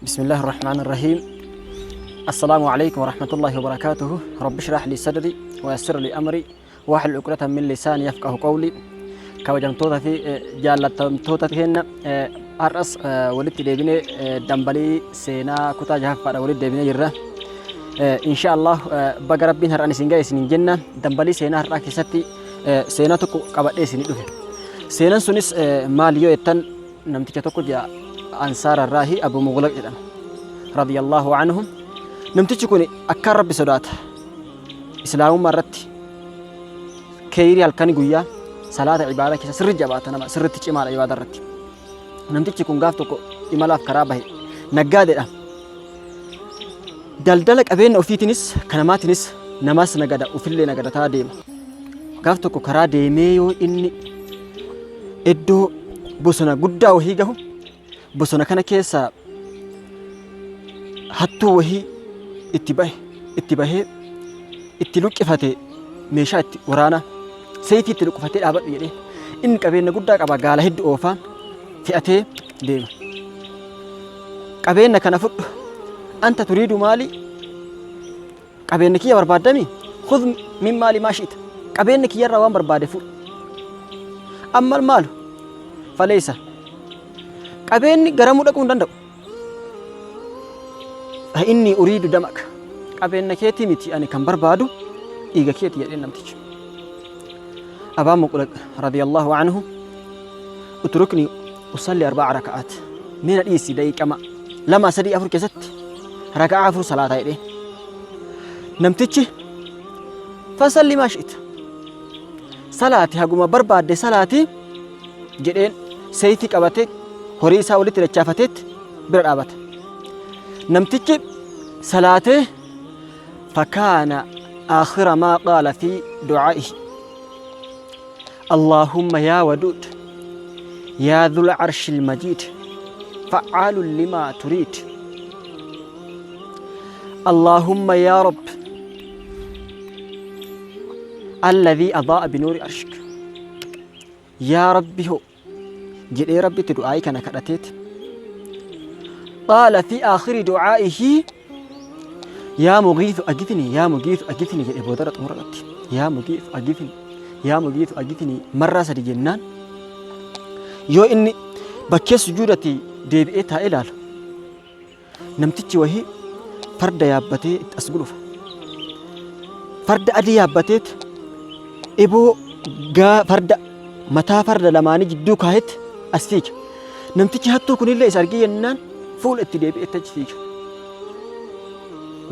بسم الله الرحمن الرحيم. السلام عليكم ورحمة الله وبركاته. رب اشرح لي صدري ويسر لي أمري واحلل عقدة من لساني يفقه قولي. Kabajamtoota fi jaallatamtoota keenya, har'as walitti deebinee dambalii seenaa kutaa jahaffaadha walitti deebinee jirra. Insha Allah baga Rabbiin har'aan isin ga'e isiniin jenna. Dambalii seenaa har'aa keessatti seenaa tokko qabadhee isinii dhufe. Seenaan sunis maali yoo jettan, namticha tokko jira, Ansaara irraahi, Abu Mughlaq jedhama. Radiyallahu anhu. Namtichi kun akkaan Rabbi sodaata. Islaamummaa irratti keeyrii halkanii guyyaa salaata ibaadaa keessa sirri jabaata, nama sirritti cimaadha ibaadaa irratti. Namtichi kun gaaf tokko imalaaf karaa bahe, naggaadeedha. Daldala qabeenya ofiitiinis kan namaatiinis namas nagada, ofillee nagadataa deema. Gaaf tokko karaa deemee yoo inni iddoo bosona guddaa wahii gahu, bosona kana keessa hattuu wahii itti bahe, itti bahee itti luqqifate meeshaa itti waraana seeyfii itti luqqifatee dhaabadhu jedhee. Inni qabeenya guddaa qaba, gaala hedduu oofaa fe'atee deema. Qabeenya kana fudhu, anta turiidu maali, qabeenya kiyya barbaaddami, khudh min maali maa shi'ta, qabeenya kiyyarraa waan barbaade fudhu. Ammal maalu faleessa, qabeenyi garamuu dhaquu hin danda'u. Fa inni uriidu damaka, qabeenya keetii miti, ani kan barbaadu dhiiga keeti jedheen namtichi. Abaan Muqlaq radiyallahu anhu, utrukni usalli arba'a raka'aat, mee na dhiisi, daqiiqama 2, 3, 4 keessatti raka'aa 4 salaata jedheen. Namtichi, fasalli maa shi'ita, salaati haguma barbaadde salaati jedheen. Seeyfii qabatee horii isaa walitti dachaafateetti bira dhaabata. Namtichi salaatee, fakaana aakhira maa qaala fi du'aa'ihi, Allaahumma yaa waduud yaa dhul arshil majiid fa'aalun limaa turiid, Allaahumma yaa Rabb alladhii adaa'a binuuri arshik, yaa Rabbi hoo jedhee Rabbitti du'aa'ii kana kadhateeti. Qaala fi aakhiri du'aa'ihi, yaa mugiithu agithni, yaa mugiithu agithni jedhe. Boodara xumura irratti yaa mugiithu agithni, yaa mugiithu agithni marraa sadi jennaan, yoo inni bakkee sujuudati deebi'ee taa'ee ilaalu, namtichi wahii farda yaabbatee itti as gulufa. Farda adii yaabbateet eboo gaa farda mataa farda lamaanii jidduu kaahetti as fiiga. Namtichi hattuu kunillee isa argee jennaan fuula itti deebi'etti achi fiiga.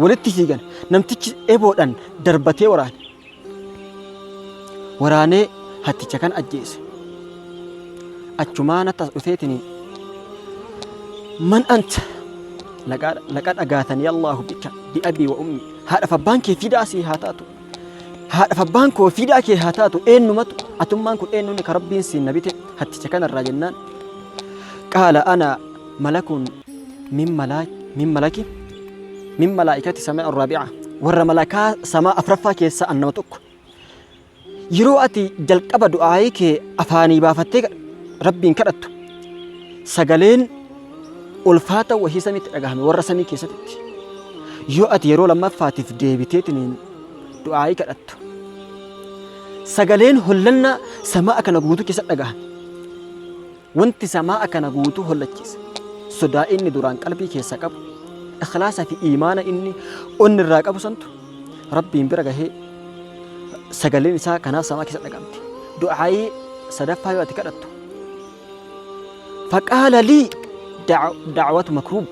Walitti fiigan. Namtichi eboodhaan darbatee waraane. Waraanee hatticha kan ajjeese. Achumaan as dhufeetini, man anta, laqad agaatanii Allahu bika bi abii wa ummi, haadhaaf abbaan kee fidaa sii haa taatu, haadhaaf abbaan koo fidaa kee haa taatu, eenyumatu atummaan kun, eenyuun ka Rabbiin siin na bite hatticha kanarraa jennaan, qaala ana malakun min min malaki min malaa'ikati samaa raabi'a, warra malakaa samaa afraffaa keessaa an nama tokko. Yeroo ati jalqaba du'aayii kee afaanii baafattee Rabbiin kadhattu, sagaleen ulfaata wahii samiitti dhagahame, warra samii keessatti. Yoo ati yeroo lammaffaatiif deebiteetiniin du'aayii kadhattu, sagaleen hollannaa samaa kana guutuu keessatti dhagahame. Wanti samaa kana guutuu hollachiise sodaa inni duraan qalbii keessa qabu, ikhlaasa fi iimaana inni onni irraa qabu santu Rabbiin bira gahee sagaleen isaa kanaaf samaa keessa dhaga'amte. Du'aayii sadaffaa yoo ati kadhattu, faqaala lii da'watu makruub,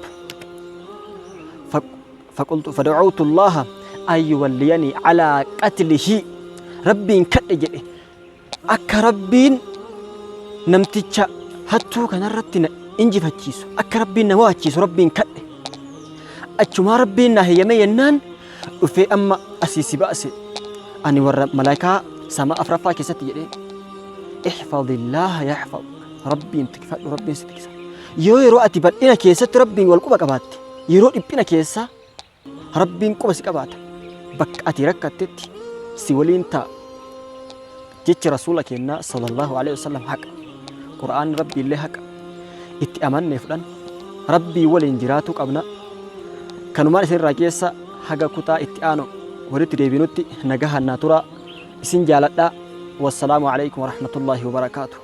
faqultu fada'awtu Allaha an yuwalliyanii alaa qatlihi, Rabbiin kadhe jedhe akka Rabbiin namticha hattuu kanarratti na injifachiisu, akka Rabbiin na mo'achiisu Rabbiin kadhe. Achumaa Rabbiin na heyyame yennaan dhufee amma asii si baase, ani warra malaayikaa samaa afraffaa keessatti jedhee. Ihfadillaaha yaxfad, Rabbiin tikfadhu, Rabbiin si tiksa. Yoo yeroo ati bal'ina keessatti Rabbiin wal quba qabaatte, yeroo dhiphina keessaa Rabbiin quba si qabaata. Bakka ati rakkattetti si waliin ta'a. Jechi Rasuula keenyaa sallallahu alaihi wasallam haqa. Qur'aanni Rabbiillee haqa. Itti amannee fudhan. Rabbii waliin jiraatuu qabna. Kanumaan isin irraa keessa haga kutaa itti aanu walitti deebinutti nagahaan naa turaa. Isin jaaladha. Wassalaamu alaikum warahmatullaahi wabarakaatuh.